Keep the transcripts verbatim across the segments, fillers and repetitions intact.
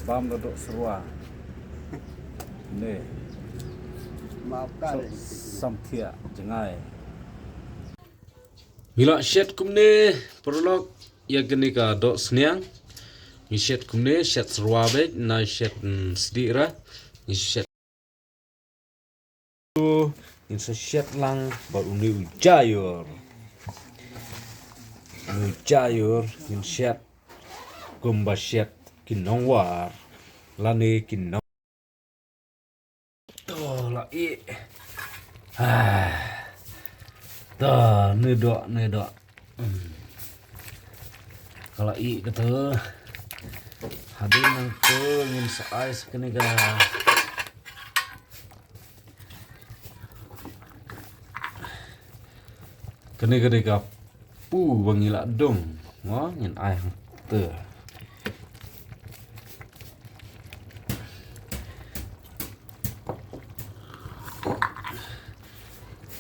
Bam da doh syrwa. Ne. Maaf ka deh. Samthiah jngai. Ngi la shet kumne, paralok, ïa kane ka doh sniang. Ngi shet kumne, shet syrwa beit, nai shet, mm, sdieh ra. Ngi shet. Ngin sa shet lang bad une u jaiur. Une u jaiur ngin shet kumba shet ki nongwar lane ki nong. To la ih. Ah. To ne doh, ne doh. Hmm. Ka la ih kata. Hadien nangta ngin sa ai sa kane ka. Kane ka dei ka pu ba ngi la dung. Mo ngin ai hangta.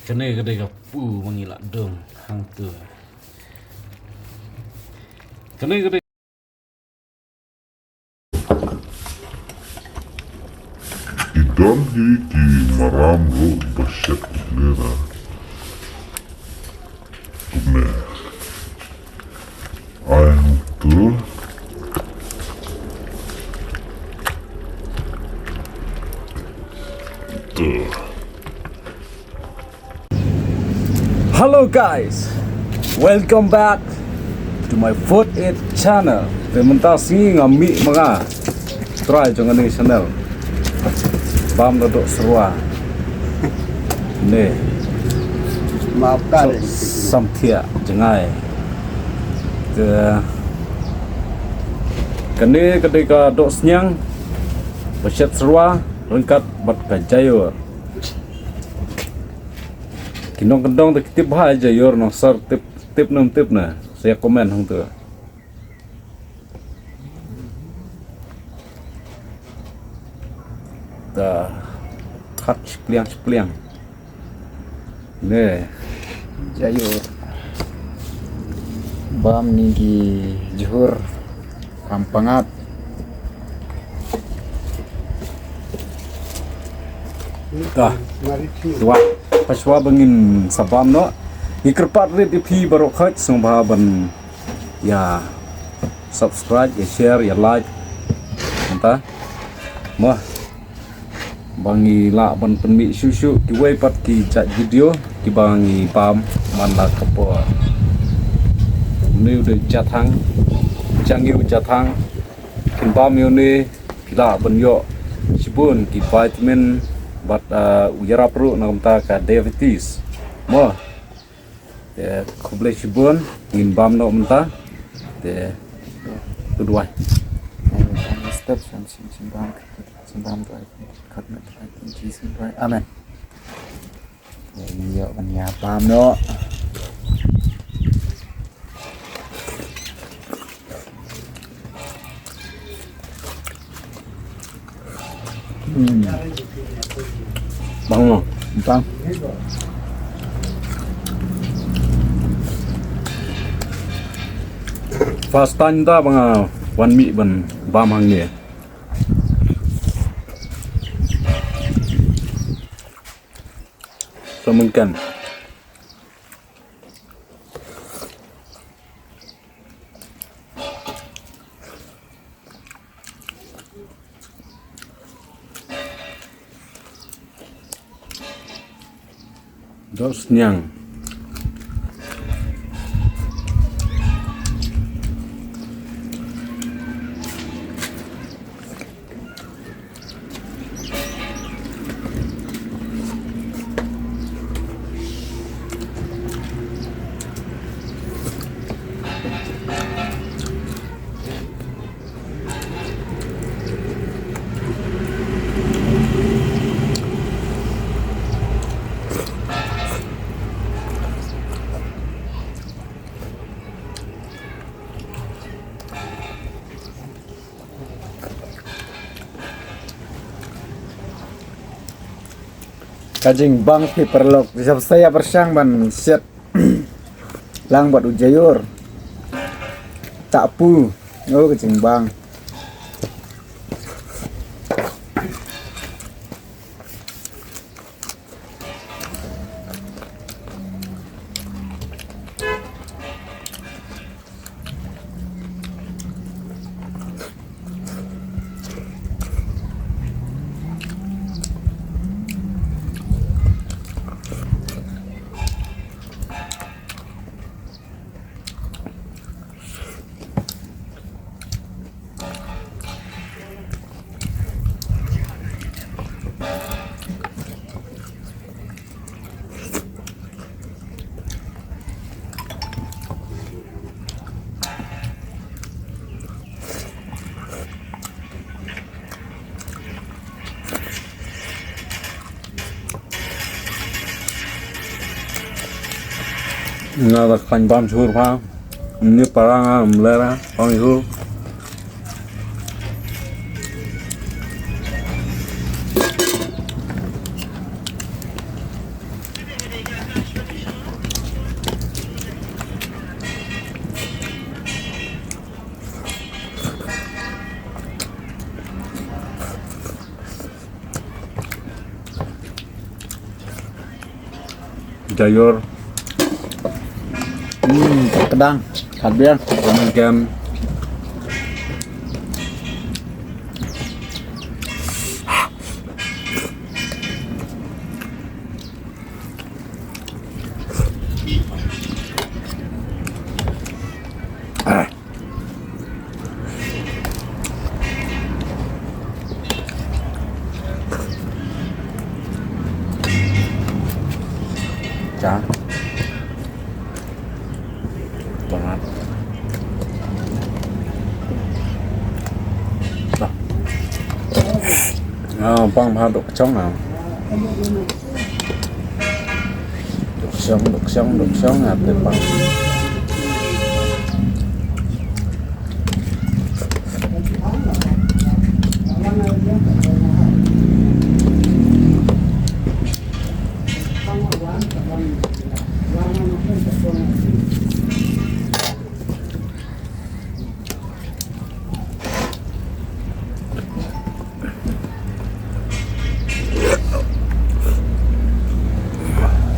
Kane ka dei ka pu ba ngi la dung hangta. Kane ka dei. I don hi ki maram ruh ba shet ki lera. Kumne. Ai hangta. Te. Hello guys, welcome back to my food it channel. Te mynta sngi nga mih ma nga trai jong kane channel. Bam da doh syrwa. Ne. Maaf ka deh. Samthiah jngai. Te kane ka dei ka doh sniang ba shet syrwa ryngkat bad ka jaiur. Ki nongkyndong te ki tip bha ïa jaiur, nongshor tip, tip ne ym tip ne, sa comment hangta. Ta khat shpliang shpliang. Ne. Jaiur. Bam ni ki jhur. Kam pangat. Ka. Shuwa, shuwa ba ngin sa bam noh. Ngi kyrpad rit ïa phi baroh khoit sngewbha ban ïa subscribe, ïa share, ïa like. Mynta. Mo. Ba ngi lah ban pynmih shuh shuh kiwei pat ki jait video kiba ngi bam man la ka por. Une u dei jathang, jangïu jathang. Kin bam ïa une phi lah ban ïoh shibun ki vitamin bad, uh, u ïarap ruh na ka bynta ka diabetes. Mo. Te khublei shibun, ngin bam noh mynta. Te tu duwai. Step shan shin shin bam shin bam duwai. Kat met duwai. Ji shin duwai. Amen. Ïa ban ïa bam noh. Hmm. Bang mo. Bang. First time ta bang, ah, wan mih ban bam hangne. So mungkin. Doh sniang. Ka jingbang phi paralok, jab sa ïa pyrshang ban shet lang bad u jaiur. Ta pu, oh ka jingbang. Nga da khlaiñ bam jhur pha. Ni para nga mlera pang jhur. Jaior. Hmm, kedang. Kat biang. Kedang kem. Cha. Bangat. Dah. Ah, bang bha dok kacang ah. Dok siang, dok siang, dok siang, ah, te pang.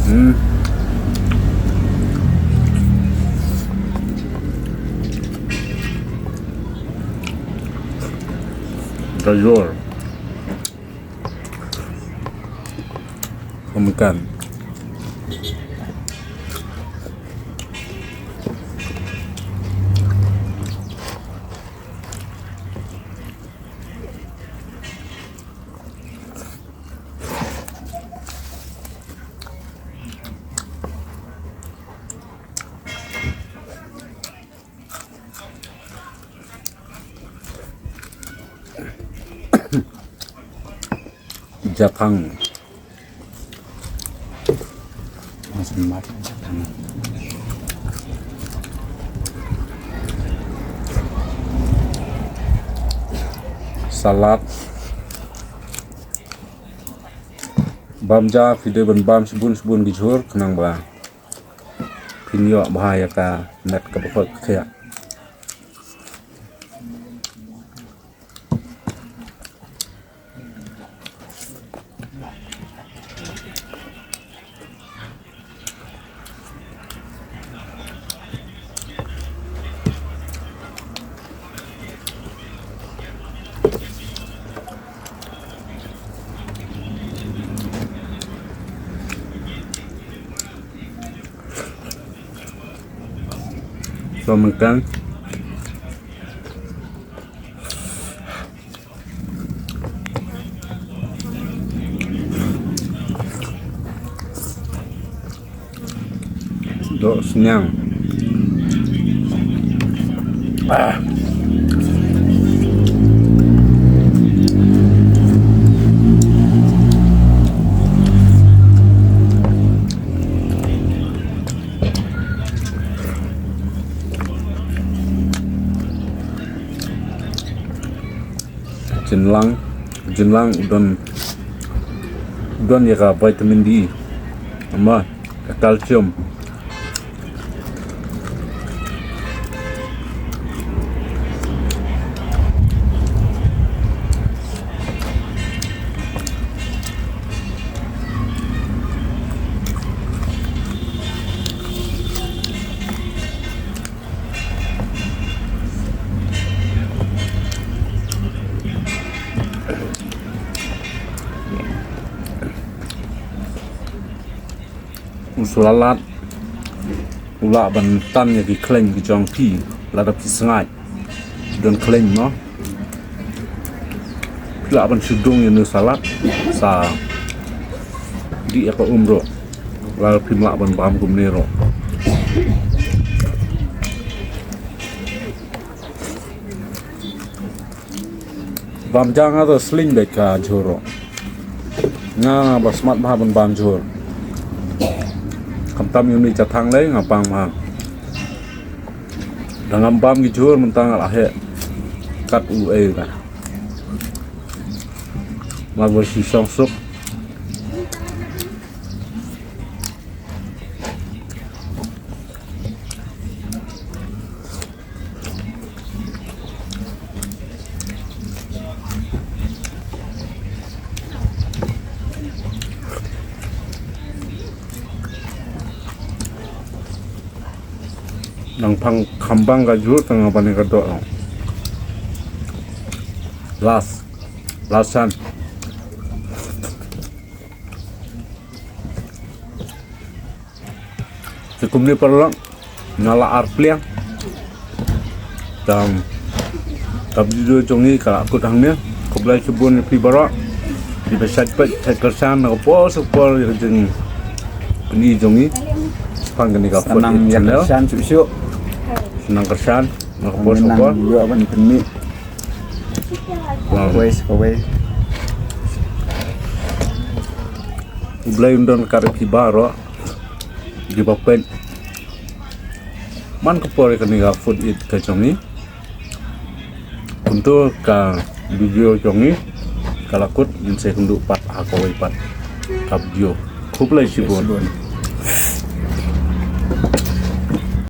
Hmm. Gajor. Kau makan. Japhang. Salad. Bam ja, phi dei ban bam shibun shibun ki jhur khnang ba phin ïoh bha ïa ka met kaba koit ka khiah. So, makan. Doh sniang. Ah. Jinlang, jinlang u don, u don ïa ka vitamin D. Ama ka calcium. U salad u lah ban tan ïa ki khleiñ ki jong phi lada phi sngaid. Don khleiñ mo. Phi lah ban shu dung ïa une u salad sa dih ïa ka um ruh. Lada phim lah ban bam kumne ruh. Bam ja nga to sling bad ka jhur ruh. Nga ba smat bha ban bam jhur. Khamtam ïa une u jathang lei nga pang ma. Da ngam bam ki jhur mynta nga la heh kat u ei ka. Mar ba shi song suk. Nang pang khambang ka jhur tang ban ka doh. Last, last chance. Te kumne paralok nga la ar pliang. Tang ka video jong ngi ka la kut hangne. Khublei shibun ïa phi baroh. Phi ba shait peit shait kyrshan na ka por sha ka por ïa ka jingpyni jong ngi. Shaphang kane ka Food It channel. Kyrshan shuh shuh. Nang kyrshan na ka por sha ka por. Ïoh ban pyni. Kawei sa kawei. U Blei un don ryngkat ïa phi baroh. Ki ba peit man ka por ïa kane ka Food It ka jong ngi. Kumto ka video jong ngi ka la kut, ngin sa ïakynduh pat ha kawei pat ka video. Khublei shibun.